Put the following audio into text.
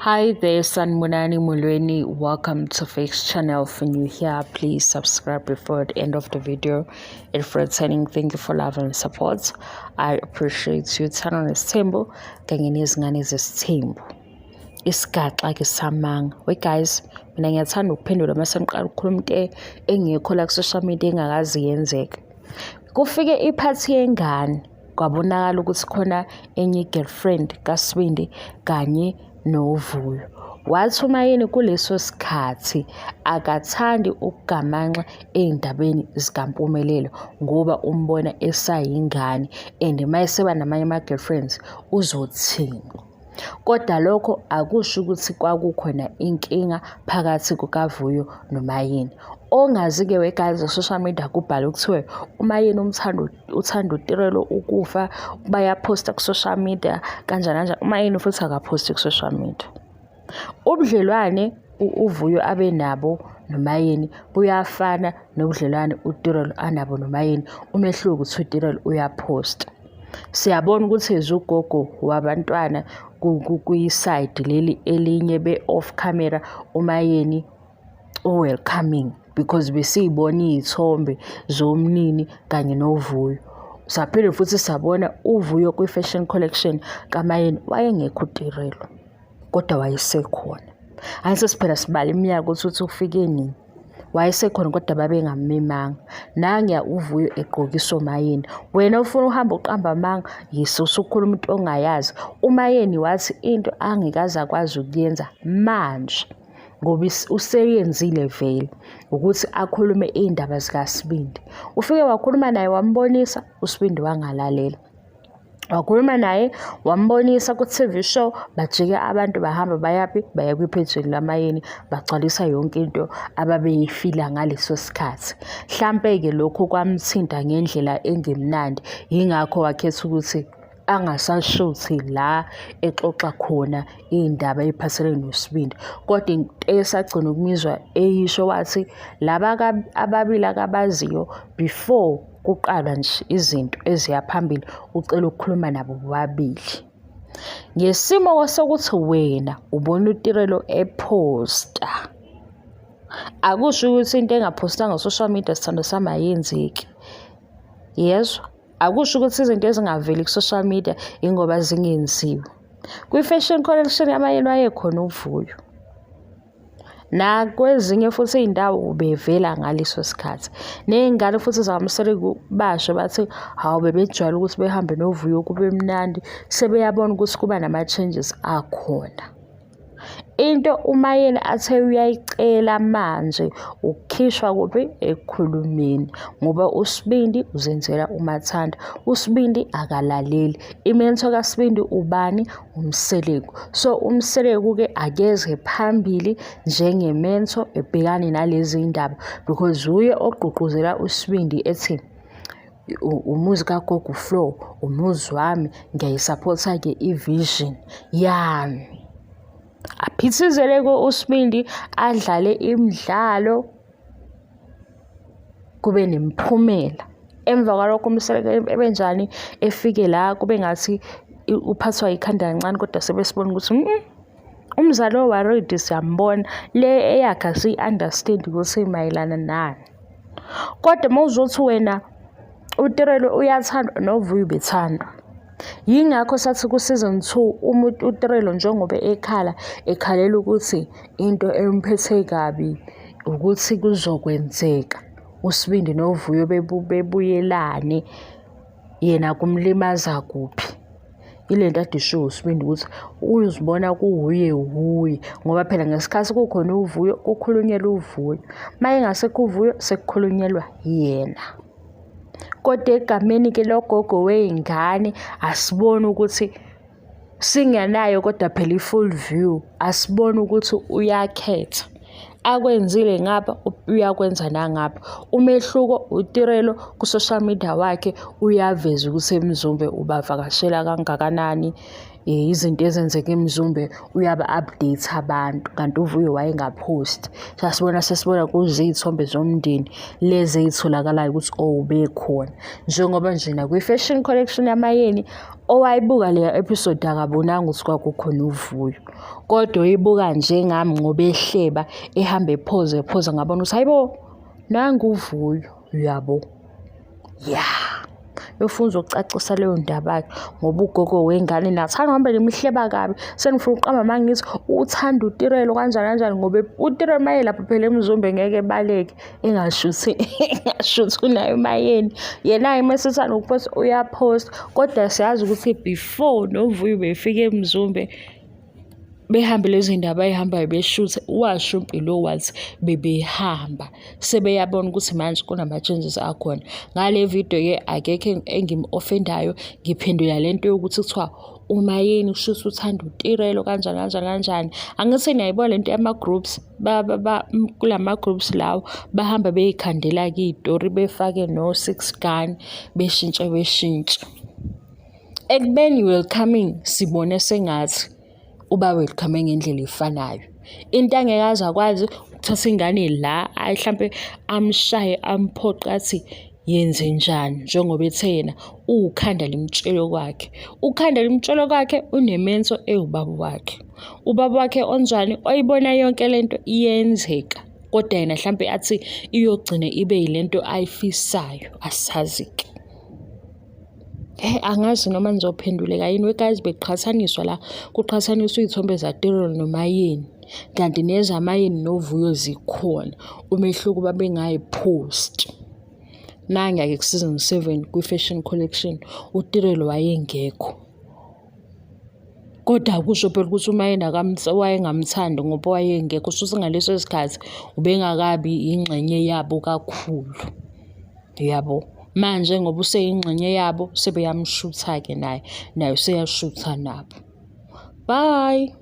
Hi there, Sanibonani Molweni. Welcome to Fix Channel. If you're new here, please subscribe before the end of the video. If returning, thank you for love and support. I appreciate you. Thando nesithembu kanye nezingane zesithembu. Isigaxa ke samanga. We guys, mina ngiyathanda ukuphendula uma seniqala ukukhuluma into engekho la ku-social media engakaze yenzeke. Kufike iphathi yengane kwabonakala ukuthi khona enye i-girlfriend kaSibindi kanye noVuyo. Wathi uMayeni kuleso sikhathi akathandi ukugamanxa ey'ndabeni zikaMpumelelo ngoba umbona esayingane and uma eseba namanye ama-girlfriends uzothini. Kodwa lokho akusho ukuthi kwakukhona inkinga phakathi kukaVuyo noMayeni. Ongazi-ke we-guys social media kubhalwe kuthiwe uMayeni umthando uthanda uTirelo ukufa bayaphosta ku-social media kanjani kanjani. UMayeni futhi akaphosti ku-social media. Ubudlelwane uVuyo abe nabo noMayeni buyafana nobudlelwane uTirelo anabo noMayeni. Umehluko ukuthi uTirelo uyaphosta. Siyabona ukuthi as ugogo wabantwana kwi-side leli elinye be-off camera uMayeni u-welcoming because besiy'bona iy'thombe zomnini kanye noVuyo. Saphinde futhi sabona uVuyo kwi-fashion collection kaMayeni wayengekho uTirelo kodwa wayesekhona. Angithi phela sibala iminyaka ukuthi uthi ufike nini. Wayesekhona kodwa babengammemanga. Nanguya uVuyo egqokisa uMayeni. Wena ufuna uhamba uqamba amanga, yiso usukhuluma into ongayazi. UMayeni wathi into angeke akwazi ukuyenza manje ngoba useyenzile vele ukuthi akhulume iy'ndaba zikaSibindi. Ufike wakhuluma naye wambonisa, uSibindi wangalalela. Wakhuluma naye wambonisa ku-TV show, bajike abantu bahamba bayaphi, baya kwi-page likaMayeni bagcwalisa yonke into ababeyifila ngaleso sikhathi. Hlampe-ke lokho kwamthinta ngendlela engemnandi, yingakho wakhetha ukuthi angasashuthi la exoxa khona iy'ndaba ey'phathelene noSibindi. Kodwa into esagcina ukumizwa eyisho wathi laba ababili akabaziyo before kuqalwa nje izinto eziya phambili ucela ukukhuluma nabo bobabili. Ngesimo sokuthi wena ubona uTirelo ephosta, akusho ukuthi into engaphostwanga ku-social media sithandwa sami ayenzeki. Yezwa? Akusho ukuthi izinto ezingaveli ku-social media ingoba zingenziwe. Kwi-fashion collection kaMayeni wayekhona uVuyo. Nakwezinye futhi iy'ndawo ubevela ngaleso sikhathi. Ney'ngane futhi zakaMseleku basho bathi hawu bebejwayele ukuthi behambe noVuyo kube mnandi, sebeyabona ukuthi kuba nama-changes akhona. Into uMayeni athe uyayicela manje ukukhishwa kuphi ekukhulumeni ngoba uSibindi uzenzela umathanda. USibindi akalaleli. I-mentor kaSibindi ubani? UMseleku. So uMseleku-ke akeze phambili njenge-mentor ebhekane nalezi ndaba because uye ogqugquzela uSibindi ethi umuzi kagogo uFlo, umuzi wami, ngiyayisaphotha-ke i-vision yami. Aphithizele-ke uSibindi adlale imidlalo kube nemiphumela. Emva kwalokho uMseleku ebenjani efike la kube ngathi uphathwa ikhanda kancane kodwa sebesibona ukuthi umzali o-worried siyambona le eyakhe asiyi-understand ukuthi mayelana nani. Kodwa uma uzothi wena uTirelo uyathandwa noVuyo ubethandwa. Yingakho sathi ku-season 2 uma uTirelo njengoba ekhala ekhalela ukuthi into emphethe kabi ukuthi kuzokwenzeka uSibindi noVuyo bebuyelane yena kumlimaza kuphi. Ile nto ade ishiwo uSibindi ukuthi uzibona kuwuye wuye ngoba phela ngesikhathi kukhona uVuyo kukhulunyelwa uVuyo, uma engasekho uVuyo sekukhulunyelwa yena. Kodwa egameni-ke logogo wey'ngane asiboni ukuthi singenayo kodwa phela i-full view, asiboni ukuthi uyakhetha. Akwenzile ngapha uyakwenza nangapha. Umehluko uTirelo ku-social media wakhe uyaveza ukuthi eMzumbe ubavakashela kangakanani. Izinto ezenzeka eMzumbe uyaba-update abantu kanti uVuyo wayengaphosti. Sasibona sesibona kuziy'thombe zomndeni lezi ey'tholakalayo ukuthi oh bekhona. Njengoba nje nakwi-fashion collection yaMayeni owayibuka leya episode akabonanga ukuthi kwakukhona uVuyo. Kodwa oyibuka njengami ngoba ehleba ehamba ephoza ephoza ngabona ukuthi hayibo nangu uVuyo uyabo. Ya yofuna uzokucacisa leyo ndaba-ke ngoba ugogo wengane nathanda uhambe nemihleba kabi senifuna ukuqamba uma ngithi uthanda uTirelo kanjani kanjani ngoba uTirelo maye lapho phela eMzumbe ngeke ebaleke engashuthi engashuthi unayo uMayeni yena-ke uma esethanda ukuphosta uyaphosta kodwa siyazi ukuthi before noVuyo befika eMzumbe behambe lezi ndaba ayihambayo beshuthe washo uMpilo wathi bebehamba sebeyabona ukuthi manje kunama-changes akhona. Ngale video-ke akekho engim-offendayo ngiphendula le nto yokuthi kuthiwa uMayeni kushuthi uthanda uTirelo kanjani kanjani kanjani. Angithi niyayibona le nto yama-groups kulama-groups lawo bahamba bey'khandela-ke iy'tori befake no-six gun beshintshe beshintshe. Ekubeni welcoming sibone sengathi uba welcome ngendlela efanayo. Into angeke aze akwazi ukuthatha ingane la ayi hlampe amshaye amphoqe athi yenzenjani njengoba ethe yena uwukhanda limtshele kwakhe. Ukhanda limtshele kwakhe unemenso ewubaba wakhe. Ubaba wakhe onjani oyibona yonke lento iyenzeka kodwa yena hlampe athi iyogcina ibe yilento ayifisayo asazi-ke. Hhe angazi noma nizophenduleka yini we guys bekuqhathaniswa la kuqhathaniswa iy'thombe zaTirelo noMayeni kanti nezaMayeni noVuyo zikhona umehluko babengayiphosti. Nangiya-ke ku-season 7 kwi-fashion collection uTirelo wayengekho. Kodwa akusho phela ukuthi uMayeni wayengamthandi ngoba wayengekho shuthi ngaleso sikhathi ubengakabi yingxenye yabo kakhulu. Yabo. Manje ngoba useyingxenye yabo sebeyamshutha-ke naye, naye useyashutha nabo. Bye.